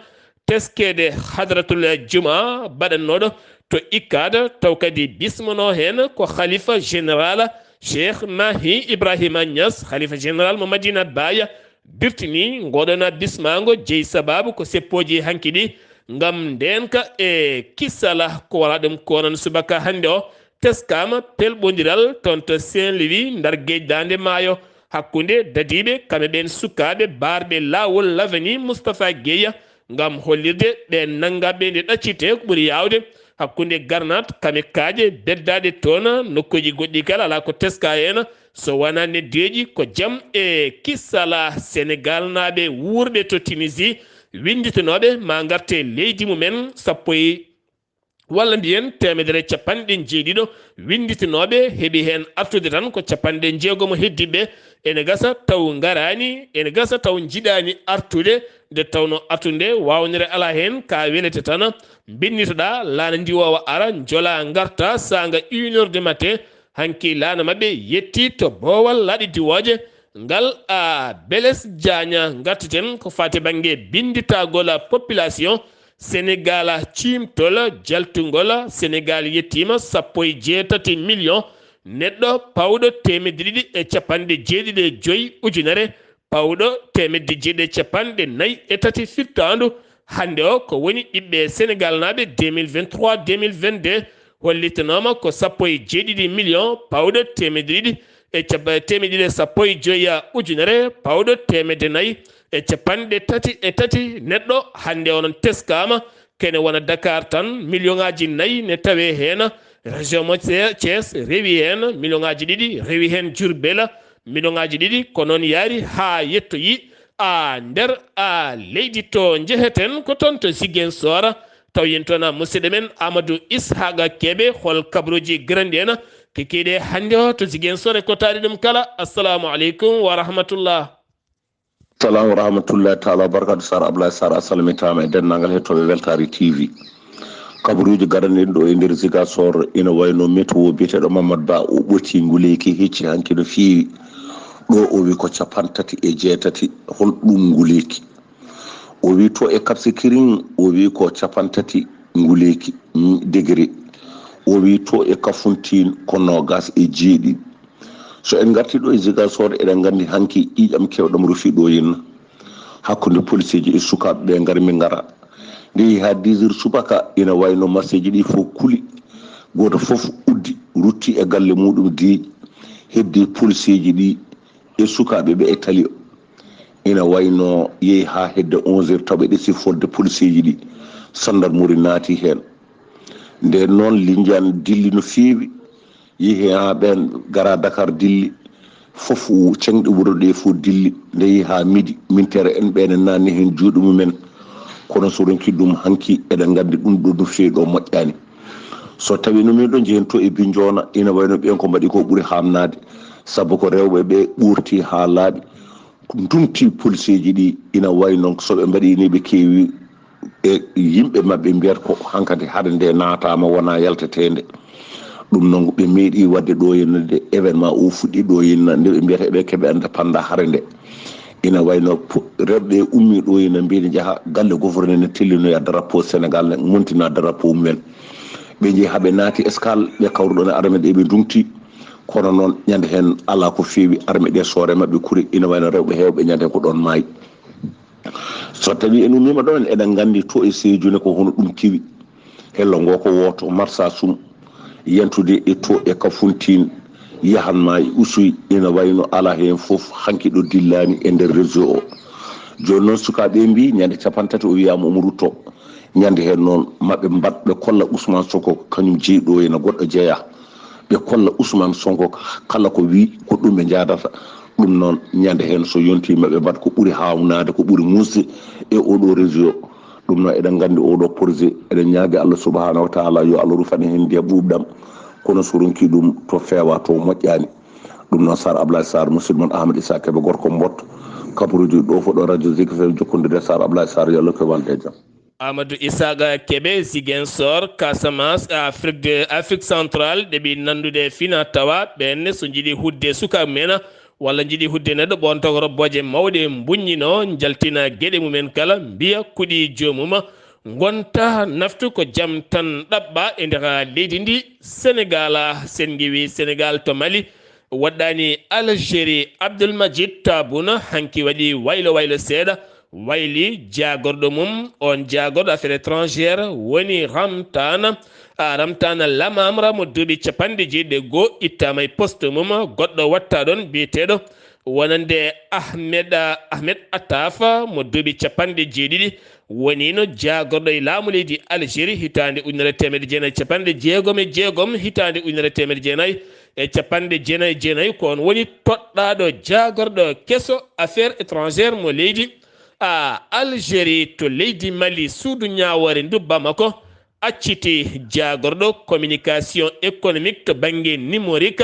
Teskeede Hadratul Juma baɗannooɗo to Ikkada, taw kadi bismono heen ko Khalifa Général Cheikh Mahi Ibrahima Niass, Khalifa Général mo Madina Baye, dirtini ngoɗona bismaango jeyi sababu ko seppooji hanki ɗi ngam ndeenka e kisala ko wala ɗum ko noon subaka hannde o. Teskaama pelɓondiral toon to Saint-Louis, ndar geej daande maayo, hakkunde dadiiɓe, kamɓe ɓeen sukaaɓe baarɓe laawol Lavani Moustapha Guèye, ngam hollirde ɓeen nanngaaɓe nde ɗaccite ko ɓuri yaawde, hakkunde garnat, kamikaaje, beddaaɗe toon, nokkuuji goɗɗi kala, alaa ko teska heen, so wonaa neddeeji ko jam e kisala Senegaalnaaɓe wuurɓe to Tunisie, winnditanooɓe ma ngarte leydi mumen, sappo e walla mbiyen teemedere e capanɗe jeeɗiɗo winnditinooɓe, heɓi heen artude tan ko capanɗe jeegomo heddiiɓe. Ene gasa taw ngaraani, ene gasa taw njiɗaani artude, nde tawno artude waawnere alaa heen, ka welete tan, mbinnitoɗaa laana ndiwoowa ara, njola ngarta, saanga une heure du matin, hanki laana maɓɓe yetti to boowal laaɗe diwooje, ngal a Blaise Diagne. Ngarteten ko faati bannge binnditagol population Senegal, ciimtol jaltungol Senegal yettiima sappo e jeetati million neɗɗo, pawɗo teemedde ɗiɗi e capanɗe jeeɗiɗi e joy ujunere, pawɗo teemedde jeeɗiɗi e capanɗe nayi e tati firtaandu, hannde o ko woni ɓiɓɓe Senegal naaɓe deux mille vingt-trois deux mille vingt-deux hollitanooma ko sappo e jeeɗiɗi million pawɗo teemedde ɗiɗi e capa-, teemedde ɗiɗi e sappo e joyi ujunere pawɗo teemedde nayi e capanɗe tati e tati neɗɗo. Hannde o noon teskaama kene wona Dakar tan, million ŋaaji nayi ne tawee heen, région mo Thie-, Thiès rewi heen, million ŋaaji ɗiɗi rewi heen Diourbel, million ŋaaji ɗiɗi, ko noon yaari haa yettoyi a nder a leydi to njeheten ko toon to Ziguinchor. Taw yen toon a musidɗo men Amadou Ishaqa Kebe, hol kabaruuji garani en kikiiɗe hannde o to Ziguinchor e ko taari ɗum kala. Assalamu aleykum wa rahmatullah. Salam wa rahmatullahi taala wa barakatu. Sar Ablaye Sar, a salmitaama e denndaangal hettooɓe Weltaare T V. Kabaruuji garani en ɗo e nder Ziguinchor ina wayno météo biyeteeɗo Mamadou Ba, o ɓooti nguleeki, hecci hanki no feewi. Ɗo o wi ko capantati e jeetati, hol ɗum nguleeki? O wi to e Cap Skirring, o wi ko capantati nguleeki, mm, degré. O wi to e Kafountine ko noogas e jeeɗiɗi. So en ngartii ɗo e Ziguinchor, eɗen nganndi hanki ƴiiƴam keewɗam rufi ɗo henna. Hakkunde poliseeji e sukaaɓe ɓe ngari min ngara. Nde yehi haa dix heures subaka, ina wayno marseeji ɗi fof kuli. Gooto fof uddi, rutti e galle muɗum deeƴi. Heddi poliseeji ɗi e sukaaɓe ɓe e tali o. Ina wayno yehi haa hedde onze heures, taw ɓe ɗesi fodde poliseeji ɗi. Sandarmori naati heen. Nden noon, Lindiane dilli no feewi. Yehi haa ɓeen gara Dakar dilli. Fof ceŋɗe wuro ɗe fof dilli. Nde yehi haa midi, minteere en ɓeen en naatni heen juuɗe mumen. Kono so ronki ɗum hanki, eɗen nganndi ɗum ɗo no feewi ɗo moƴƴaani. So tawii no min ɗo njehen to e Bignona, ina wayno ɓeen ko mbaɗi ko ɓuri haamnaade. Sabu ko rewɓe ɓe ɓuurti haa laaɓi. Ndumti poliseeji ɗi ina wayi noon, so ɓe mbaɗii ni ɓe keewi e yimɓe maɓɓe mbiyata ko hankadi hare nde naataama wonaa yalteteende. Ɗum noon ɓe meeɗi waɗde ɗo henna nde événement o fuɗɗi ɗo henna nde ɓe mbiyata ɓe keɓe annda panda hare nde. Ina wayi no po-, rewɓe ummi ɗo henna mbiɗa njaha galle gouverneur ne tellinoya drapeau Sénégal ne montina drapeau mumen. Ɓe njehi haa ɓe naati escale, ɓe kawruɗo ne armée ɗe ɓe ndumti. Kono noon ñande heen alaa ko feewi, armée ɗe soore maɓɓe kuri, ina wayi no rewɓe heewɓe ñande heen ko ɗoon maayi. So tawii en ummiima ɗoon, eɗen nganndi to e Sédhiou ne ko hono ɗum kewi. Hello ngo ko wooto, Marsassoum, yantude e to e Kafountine, yahan ma e Oussouye, ina wayi no alaa heen fof hanki ɗo dillaani e nder réseau o. Jooni noon sukaaɓe mbii ñande capantati o wiyaama omo rutto. Ñande heen noon maɓe mbaɗ ɓe kolla Ousmane Sonko kañum jeyi ɗo ena goɗɗo jeyaa. Ɓe kolla Ousmane Sonko kala ko wii ko ɗum ɓe njaadata. Ɗum noon ñande heen so yontii maɓe mbaɗ ko ɓuri haawnaade, ko ɓuri muusde e oɗo réseau. Ɗum noon eɗen nganndi oɗo projet, eɗen ñaagi Allah subhanahu wa taala yo Allah rufan en heen ndiyam ɓuuɓɗam. Kono so ronki ɗum to feewa to moƴƴaani. Ɗum noon Sar Ablaye Sar, musidɗo mon Ahmed Issa Kebe gorko Mbot. Kabaruuji ɗo fof ɗo radio Zik F M jokkondirde Sar Ablaye Sar yo Allah ko wonde e jam. Amadou Isaaga Kebe, Ziguinchor, Casamance, Afrique de, Afrique Centrale, ɗeɓi nanndude fina tawa ɓenne so njiɗi hudde sukaaɓe mumen walla njiɗi hudde neɗɗo ɓontogoro booje mawɗe mbuññino njaltina geɗe mumen kala mbiya kuɗi joomum ngonta naftu ko jam tan ɗaɓɓa e nder leydi ndi Sénégal. Sen ngiwi Sénégal to Mali, woɗɗaani Algérie, Abdoul Majid Tabouna hanki waɗi waylo waylo seeɗa, wayli jaagorɗo mum, on jaagorɗo affaire étrangère woni Ramtana, a, Ramtana Lamamra mo duuɓi capanɗe jeeɗiɗi e goo ittaama e poste mum, goɗɗo watta ɗon biyeteeɗo wonande Ahmed, a, Ahmed Attaf mo duuɓi capanɗe jeeɗiɗi woniino jaagorɗo e laamu leydi Algérie hitaande ujunere teemedde jeenayi e capanɗe jeegom e jeegom, hitaande ujunere teemedde jeenayi e capanɗe jeenayi e jeenayi, ko on woni toɗɗaaɗo jaagorɗo keso affaire étrangère mo leydi, a, Algérie to leydi Mali, suudu ñaawoore ndu Bamako acciti jaagorɗo communication économique to bannge numérique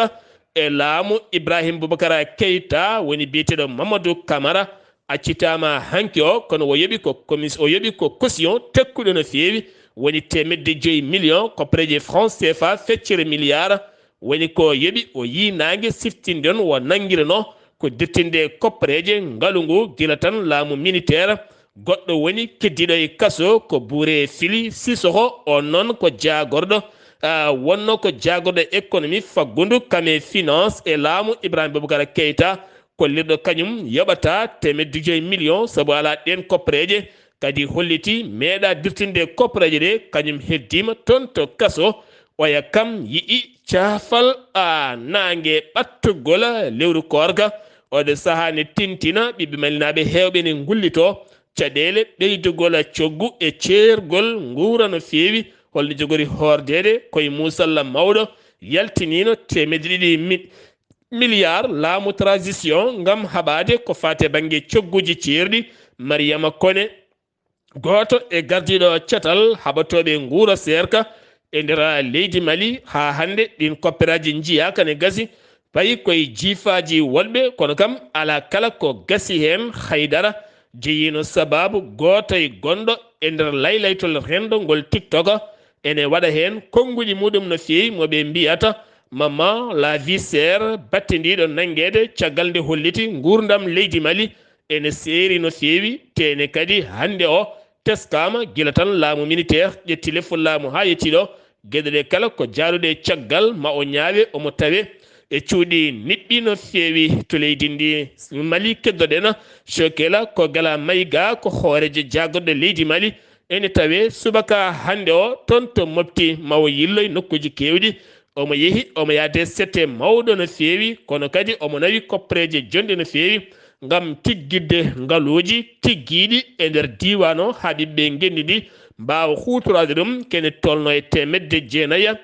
e laamu Ibrahim Boubacar Keita woni biyeteeɗo Mamadou Camara, accitaama hanki o, kono o yoɓi ko commis-, o yoɓi ko caution tekkuɗo no feewi, woni teemedde joyi million koppareeje franc C F A, feccere milliard, woni ko yoɓi o yii naange siftinde on o nanngiranoo ko dirtinde koppareeje ngalu ngu gila tan laamu militaire, goɗɗo woni keddiiɗo e kaso ko Buure Fili Sisoko, on noon ko jaagorɗo, ah, wonno ko jaagorɗo économie faggundu kam e finance e laamu Ibrahim Boubacar Keita, kollirɗo kañum yoɓata teemedde joyi million sabu alaa ɗeen koppareeje. kadi holliti meeɗa dirtinde koppareeje ɗe, kañum heddiima toon to kaso. Oya kam yi'i caafal a naange ɓattugol lewru koorka. Oɗo sahaa ne tintina ɓiɓɓe malinaaɓe heewɓe ne ngullitoo caɗeele ɓeydugol coggu e ceergol nguura no feewi, holno jogori hoordeede koye muusalla mawɗo yaltiniino teemedde ɗiɗi mi-, miliyaar laamu transition ngam haɓaade ko faati e bannge cogguuji ceerɗi. Mariama Kone, gooto e gardiiɗo catal haɓatooɓe nguura seerka e nder leydi Mali, haa hannde ɗiin kopperaaji njiyaaka ne gasi, payi koye jiifaaji woɗɓe, kono kam alaa kala ko gasi heen haydara jeyiino sabaabu gooto e gonɗo e nder laylaytol renndo ngol TikTok. Ene waɗa heen konnguɗi muɗum no feewi mo ɓe mbiyata Maman la vie chère, battindiiɗo nanngeede caggal nde holliti nguurndam leydi Mali ene seeri no feewi, te ene kadi hannde o teskaama gila tan laamu militeer ƴetti lefol laamu haa yettii ɗo. Geɗe ɗe kala ko jaaruɗe caggal ma o ñaawe, omo tawe e cuuɗi niɓɓi no feewi to leydi ndi. Mali keddoɗen, Sokela ko Gala Mayga, ko hooreejo jaagorɗo leydi Mali, ene tawe subaka hannde o toon to Mopti, ma o yilloy nokkuuji keewɗi. Omo yehi, omo yahde sette mawɗo no feewi, kono kadi omo nawi koppareeje jonɗe no feewi ngam tiggitde ngaluuji tiggiiɗi e nder diiwaan o, haa ɓiɓɓe ngenndi ndi mbaawa huutoraade ɗum, kene tolno e teemedde jeenaya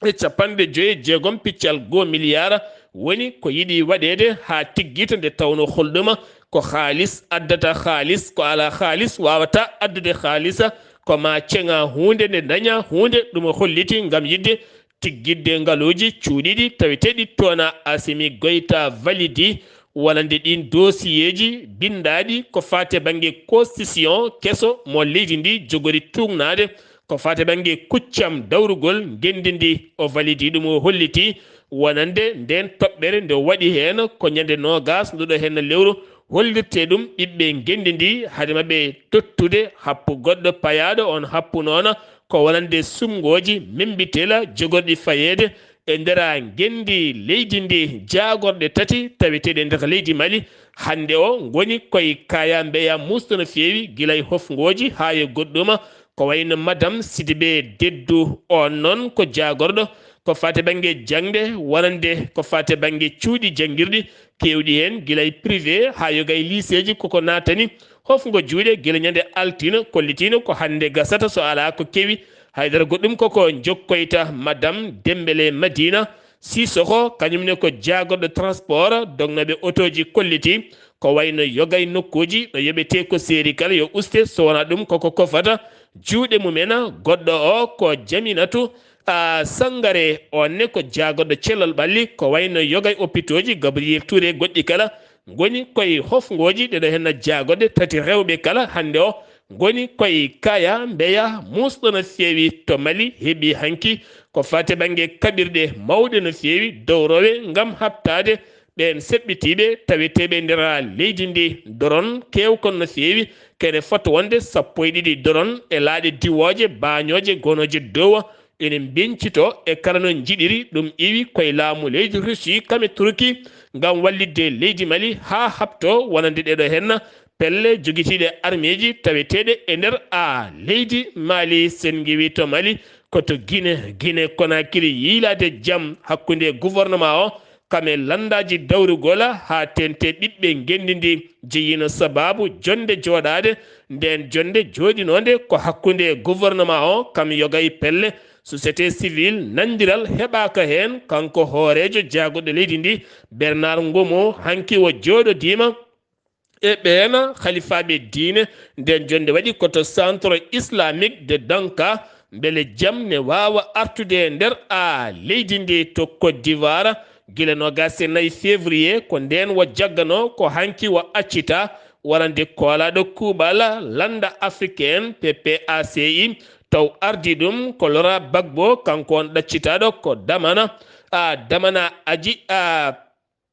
e capanɗe joyi e jeegom piccal goo miliyaar woni ko yiɗi waɗeede haa tiggita, nde tawno holɗuma ko haalis addata haalis, ko alaa haalis waawata addude haalisa, ko ma ceŋa huunde nde daña huunde, ɗum o holliti ngam yiɗde tiggitde ngaluuji cuuɗiiɗi taweteeɗi toona Asimi Goyta validi, wonande ɗiin dosiyeeji binndaaɗi ko faati e bannge constitution keso mo leydi ndi jogori tuugnaade, ko faati e bannge kuccam dawrugol ngenndi ndi. O validi ɗum, o holliti wonande ndeen toɓɓere nde o waɗi heen ko ñande noogas nduɗo heen lewru, hollirtee ɗum ɓiɓɓe ngenndi ndi, hade maɓɓe tottude happu goɗɗo payaaɗo. On happu noona ko wonande sumngooji membitela jogorɗi fayeede e nder ngenndi leydi ndi, jaagorɗe tati taweteeɗe nder leydi Mali. Hannde o ngoni koye kaya mbeya muusɗo no feewi, gila e hofngooji haa e goɗɗuma, ko wayno Madame Sidibé Deddou, oon noon ko jaagorɗo ko faati bannge jaŋde, wonande ko faati bannge cuuɗi janngirɗi keewɗi heen, gila e privé haa yoga e liiseeji, koko naatani hofngo juuɗe gila ñande altine, kollitiino ko hannde gasata so alaa ko kewi. Haydara goɗɗum koko njokkoyta Madame Dembele Madina Sissoko, kañum ne ko jaagorɗo transport, dognooɓe otooji kolliti ko wayno yoga e nokkuuji ɗo yoɓetee ko seeri kala yo uste, so wonaa ɗum koko kofata juuɗe mum en. Goɗɗo o ko Jaminatu, a, Sangare, oon ne ko jaagorɗo cellal ɓalli ko wayno yoga e oppitooji Gabriel Touré goɗɗi kala ngoni koye hofngooji ɗeɗo henna jaagorɗe tati rewɓe kala hannde o ngoni koye kaya mbeya muusɗo no feewi to Mali. Heɓi hanki ko faati bannge kaɓirɗe mawɗe no feewi dowrowe ngam haɓtaade ɓeen seɓɓitiiɓe taweteeɓe nder leydi ndi. Doron keewkon no feewi, kene fota wonde sappo e ɗiɗi doron e laaɗe diwooje, baañooje, gonooje dow ene mbeñcito e kala no njiɗiri. Ɗum iwi koye laamu leydi Russie kam e Turki ngam wallitde leydi Mali haa haɓto wonande ɗeɗo henna pelle jogitiiɗe armeeji taweteeɗe e nder a leydi Mali. Sen ngiwi to Mali ko to Guinée, Guinée Conakry, yiilaade jam hakkunde gouvernement o kam e lanndaaji dawrugol haa teeŋti ɓiɓɓe ngenndi ndi jeyiino sabaabu jonnde jooɗaade. Ndeen jonnde jooɗinoonde ko hakkunde gouvernement o kam yoga e pelle société civile, nanndiral heɓaaka heen. Kanko hooreejo jaagorɗo leydi ndi, Bernard Ngomo, hanki o jooɗodiima e ɓeen halifaaɓe diine. Ndeen jonnde waɗi ko to Centre Islamique de Danka, mbele jam ne waawa artude e nder a leydi ndi. To Côte d'Ivoire, gila noogaas e nayi février, ko ndeen o jagganoo, ko hanki o accitaa wonande koolaaɗo kuuɓal lannda africain, P P A C I, taw ardii ɗum ko Laurent Gbagbo, kanko on ɗaccitaaɗo ko Damana, a, Damana Aji, a,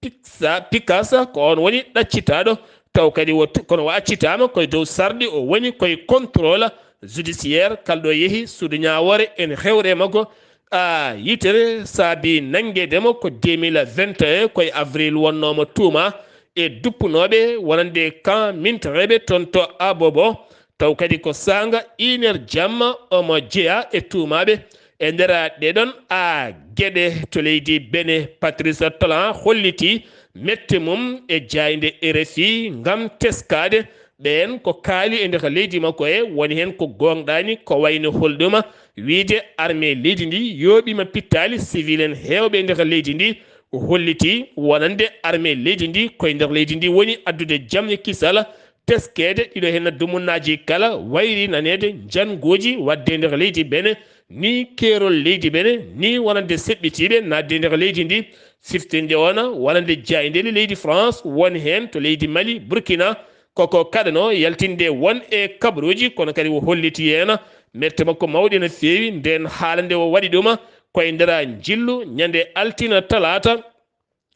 Pixa-, Picasso, ko oon woni ɗaccitaaɗo, taw kadi o tu-, kono o accitaama koye dow sarɗi, o woni koye contrôle judiciaire. Kala ɗo yehi, suudu ñaawoore ene hewre e makko, a, yitere saabi nanngeede mo ko deux mille vingt et un, koye avril wonnoo mo tuuma e duppunooɓe wonande kan mintereeɓe toon to Abobo, Taw kadi ko saanga une heure jamma omo jeyaa e tuumaaɓe e nder ɗee ɗoon a geɗe to leydi Benin. Patrice Talon hollitii mette mum e jaaynde R F I ngam teskaade ɓeen ko kaali e nder leydi makko he, woni heen ko goongɗaani, ko wayno holɗuma wiyde armée leydi ndi yooɓiima pittaali civil en heewɓe e nder leydi ndi. O hollitii wonande armée leydi ndi koye nder leydi ndi woni addude jam e kisal, teskeede ɗiɗo heen dumunnaaji kala wayri naneede njannguuji waɗde e nder leydi Benin, ni keerol leydi Benin, ni wonande seɓɓitiiɓe naatde e nder leydi ndi, siftinde ona wonande jaayndeeli leydi France, won heen to leydi Mali, Burkina, koko kaɗano yaltinde won e kabaruuji, kono kadi o holliti heen mette makko mawɗe no feewi ndeen haala nde o waɗi ɗuma koye nder njillu ñande altine talaata.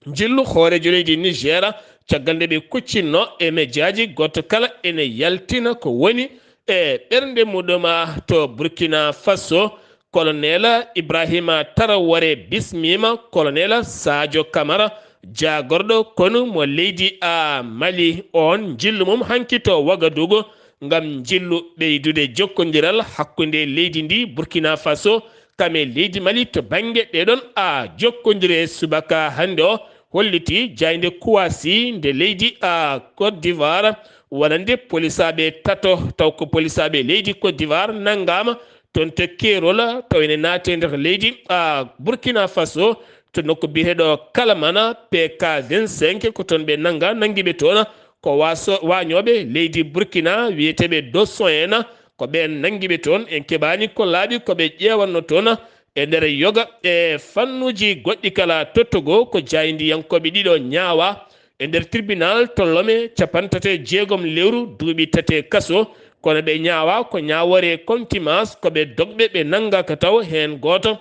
Njillu hooreejo leydi Niger, caggal nde ɓe kuccinno e mejaaji, gooto kala ene yaltina ko woni e ɓernde muɗum to Burkina Faso. Colonel Ibrahima Traoré bismiima Colonel Sadio Camara, jaagorɗo konu mo leydi a Mali. On njillu mum hanki to Wagadugu ngam njillu ɓeydude jokkondiral hakkunde leydi ndi Burkina Faso kam e leydi Mali to bannge ɗee ɗoon a jokkondire. Subaka hannde o holliti jaaynde Kouassi nde leydi a Côte d'Ivoire wonande polisaaɓe tato, taw ko polisaaɓe leydi Côte d'Ivoire nanngaama toon to keerol, taw ene naati e nder leydi a Burkina Faso to nokku biyeteeɗo Kalamana P K vingt-cinq, ko toon ɓe nannga, nanngi ɓe toon ko waaso-, waañooɓe leydi Burkina wiyeteeɓe Dosso en, ko ɓeen nanngi ɓe toon. En keɓaani ko laaɓi ko ɓe ƴeewanno toon e nder yoga e fannuuji goɗɗi kala. Tottogo ko jaayndiyankooɓe ɗiɗo ñaawa e nder tribunal to Lomé, capanɗe tati e jeegom lewru, duuɓi tati e kaso, kono ɓe ñaawa ko ñaawoore contumace, ko ɓe dogɓe ɓe nannga ka taw heen gooto.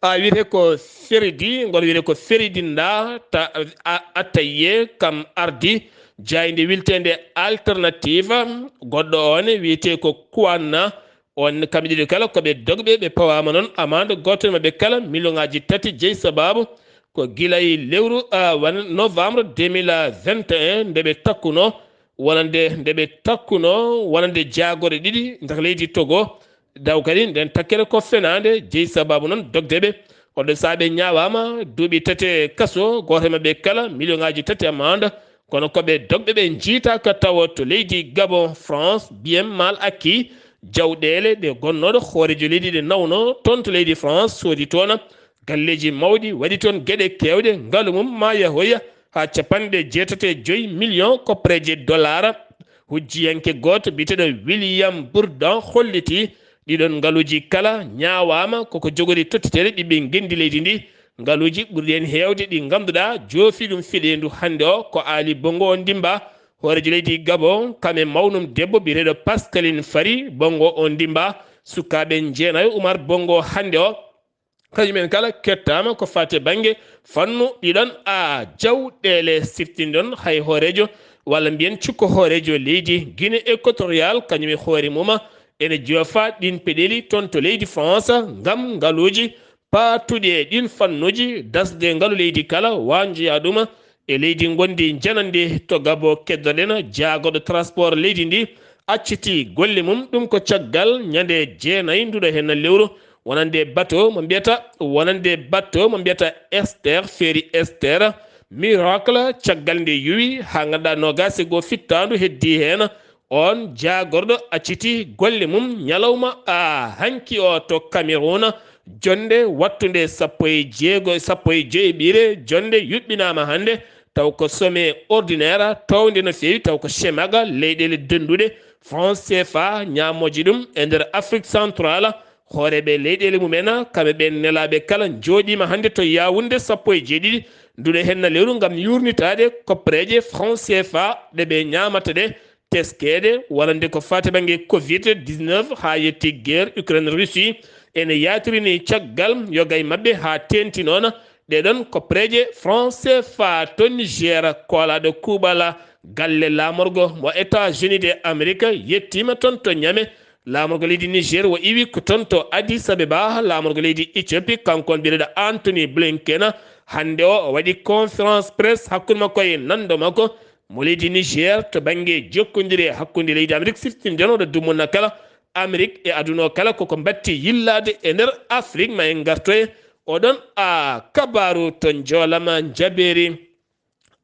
A wiyetee ko Feridi, ngol wiyetee ko Feridi nda ta, a, Attaye kam ardi jaaynde wilteende Alternative, goɗɗo on wiyetee ko Kouana. On kamɓe ɗiɗo kala ko ɓe dogɓe, ɓe pawaama noon amande gooto e maɓɓe kala million ŋaaji tati. Jeyi sababu ko gila e lewru, a, wan-, novembre deux mille vingt et un nde ɓe takkuno wonande, nde ɓe takkuno wonande jaagorɗe ɗiɗi nder leydi Togo. Taw kadi nden takkere ko fenaande, jeyi sababu noon dogde ɓe. Kono sahaa ɓe ñaawaama duuɓi tati kaso, gooto e maɓɓe kala million ŋaaji tati amande. Kono ko ɓe dogɓe ɓe njiitaaka tawo to leydi Gabon, France, bien mal acquis, jawɗeele ɗe gonnooɗo hooreejo leydi ɗe nawno toon to leydi France, soodi toon galleeji mawɗi, waɗi toon geɗe keewɗe, ngalu mum maa yahoya haa capanɗe jeetati e joy million koppareeje dollar. Hujjiyanke gooto biyeteeɗo William Bourdon hollitii ɗiɗon ngaluuji kala ñaawaama koko jogori tottiteede ɓiɓɓe ngenndi leydi ndi. Ngaluuji ɓurɗi heen heewde ɗi ngannduɗaa joofi ɗum fiɗeendu hannde o ko Aali Bongo Ondimba, hooreejo leydi Gabon, kam e mawnum debbo biyeteeɗo Pascaline Fari Bongo Ondimba, sukaaɓe njeenayo Umar Bongo hannde o. Kañum en kala kettaama ko faati e bannge fannu ɗiɗon a jawɗeele. Siftinɗon hay hooreejo walla mbiyen cukko hooreejo leydi Guinée Équatoriale, kañum e hoore mum ene joofa ɗiin peɗeeli toon to leydi France ngam ngaluuji paatuɗi e ɗiin fannuuji, dasde ngalu leydi kala, waanjoyaa ɗum e leydi ngonndi njananndi to Gabon. Keddoɗen jaagorɗo transport leydi ndi accitii golle mum, ɗum ko caggal ñande jeenayi nduɗo heen lewru, wonande bateau mo mbiyata, wonande bateau mo mbiyata Esther, ferry Esther Miracle, caggal nde yuwi haa ngannduɗaa noogaas e goo fittaandu heddii heen. On jaagorɗo accitii golle mum ñalawma a hanki o to Cameroun, jonnde wattunde sappo e jeego, sappo e joy ɓiire jonnde yuɓɓinaama hannde. Taw ko sommet ordinaire townde no feewi, taw ko CEMAC, leyɗeele dennduɗe, franc C F A ñaamooji ɗum e nder Afrique centrale. Hooreeɓe leyɗeele mumen, kamɓe ɓeen nelaaɓe kala, njooɗiima hannde to Yaoundé sappo e jeeɗiɗi nduɗo heen lewru ngam yuurnitaade koppareeje franc C F A ɗe ɓe ñaamata ɗe, teskeede wonande ko faati bannge covid dix-neuf haa yetti guerre Ukraine Russie ene yaatirini caggal yoga e maɓɓe haa teeŋti noon ɗee ɗoon koppareeje franc C F A. To Niger, koolaaɗo kuuɓal galle laamorgo mo États-Unis de Amérique yettiima toon to Niamey. Laamorgo leydi Niger o iwi ko toon to Addis Abeba. Laamorgo leydi Éthiopie, kanko on biyeteeɗo Anthony Blinken, hannde o, o waɗi conférence presse hakkunde makko e nanndo makko mo leydi Niger to bannge jokkondire hakkunde leydi Amérique, siftindiranooɗo dumunna kala Amérique e aduna o kala, koko mbatti yillaade e nder Afrik. Ma en ngartoye oɗon a kabaaru to njolama njabeeri.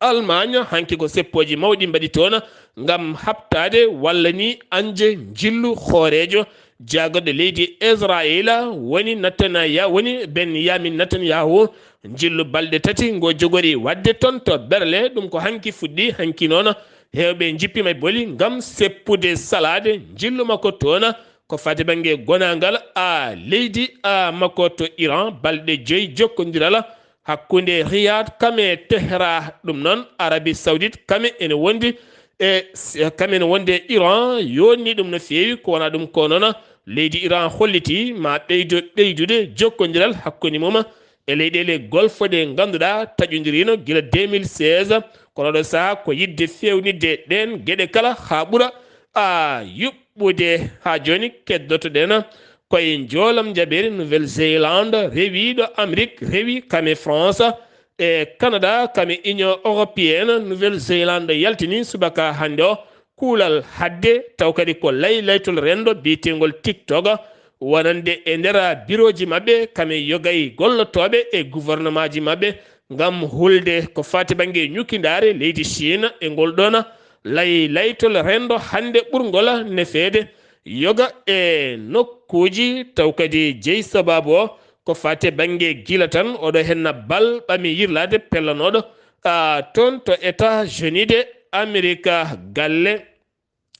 Allemagne, hanki ko seppooji mawɗi mbaɗi toon ngam haɓtaade walla ni añde njillu hooreejo jaagorɗo leydi Israayiila woni Netanyahu, woni Benyamin Netanyahu. Njillu balɗe tati ngo jogori waɗde toon to Berlin, ɗum ko hanki fuɗɗi, hanki noon heewɓe njippiima e boli ngam seppude salaade njillu makko toon. Ko fati bannge gonaangal a leydi a makko to Iran, balɗe joyi jokkondiral hakkunde Riyad kame Tehran, ɗum noon Arabie Saoudite kame ene wondi e kame ene wondi e Iran, yonni ɗum no feewi. Ko wona ɗum ko noon leydi Iran holliti ma ɓeydo ɓeydude jokkondiral hakkunde mum e leyɗeele Golfe ɗe ngannduɗaa taƴondirino gila deux mille seize. Kono ɗo saha ko yidde fewnitde ɗeen geɗe kala haa ɓura a yuɓɓude. Haa jooni keddotoɗen koye njoolam njabeeri Nouvelle-Zélande rewiiɗo Amérique, rewi kame France e Canada, kame Union Européenne. Nouvelle-Zélande yaltini subaka hannde o kuulal hadde, taw kadi ko lay laytol renndo biyeteengol TikTok, wonande e nder birooji maɓɓe kame yogay gollotooɓe e gouvernement ji maɓɓe ngam hulde ko fati bannge ñukindaare leydi Chine e ngol ɗoon lay laytol renndo hannde ɓurngol nefeede yoga e nokkuuji, taw kadi jeyi sabaabu o ko fati bannge gila tan oɗo henna bal ɓami yirlaade pellanooɗo a toon to États-Unis de Amérique. Galle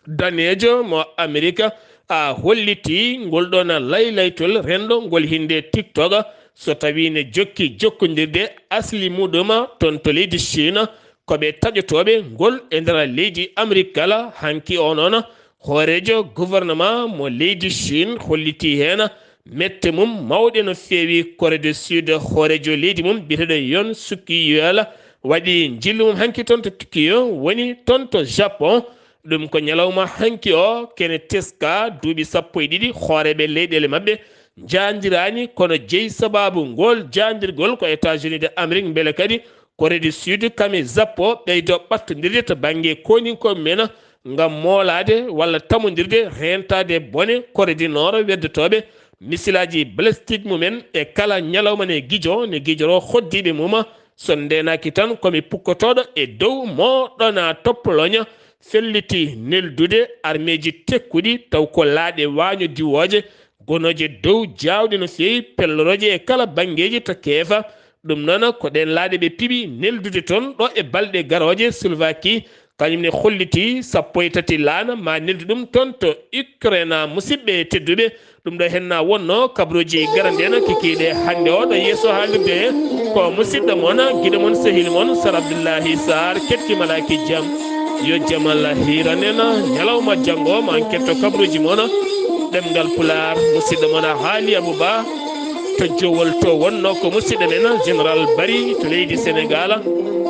daneejo mo Amerika a holliti ngol ɗoon laylaytol renndo ngol hinnde TikTok, so tawii ne jokki jokkondirde asli muɗum toon to leydi Chine, ko ɓe taƴotooɓe ngol e nder leydi Amerik kala. Hanki o noon hooreejo gouvernement mo leydi Chine holliti heen mette mum mawɗe no feewi. Corée du Sud hooreejo leydi mum biyeteeɗo Yoon Suk Yeol waɗi njillu mum hanki toon to Tokyo, woni toon to Japon. Ɗum ko ñalawma hanki o kene teska duuɓi sappo e ɗiɗi hooreeɓe leyɗeele maɓɓe njaandiraani, kono jeyi sabaabu ngol jaandirgol ko États-Unis de Amérique, mbele kadi Corée du Sud kame Japon ɓeydo ɓattondirde to bannge koninkooɓe men ngam moolaade walla tamondirde reentaade bone Corée du Nord weddotooɓe misilaaji balistik mumen e kala ñalawma ne gijo, ne gijoro hoddiiɓe mum. So ndeenaaki tan ko mi pukkotooɗo e dow mooɗon a toppoloña felliti neldude armeeji tekkuɗi taw ko laaɗe waaño diwooje gonooje dow jaawɗe no feewi pellorooje e kala banngeeji to keefa. Ɗum noon ko ɗeen laaɗe ɓe piɓi neldude toon ɗo e balɗe garooje. Slovaquie kañum ne holliti sappo e tati laana ma neldu ɗum toon to Ukraine. Musidɓe tedduɓe, ɗum ɗo henna wonno kabaruuji garande en kikiiɗe hannde o ɗo yeeso haalirde he ko musidɗo mon, giɗo mon, sehil mon Sar Abdullahi Sar ketti malaaki jam. Yo jam Allah hiiran en. Ñalawma janngo ma en ketto kabaruuji mon. Ɗemngal Pulaar, musidɗo mon a haali Abou Ba to Jowol to wonno ko musidɗo men Général Bari to leydi Sénégal.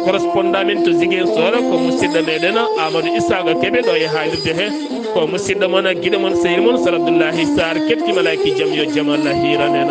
Correspondant men to Ziguinchor ko musidɗo meɗen Amadou Isaka Kebe ɗo e haalirde he ko musidɗo mon giɗo mon sehil mon Sar Abdullahi Sar ketti malaaki jam. Yo jam Allah hiiran en.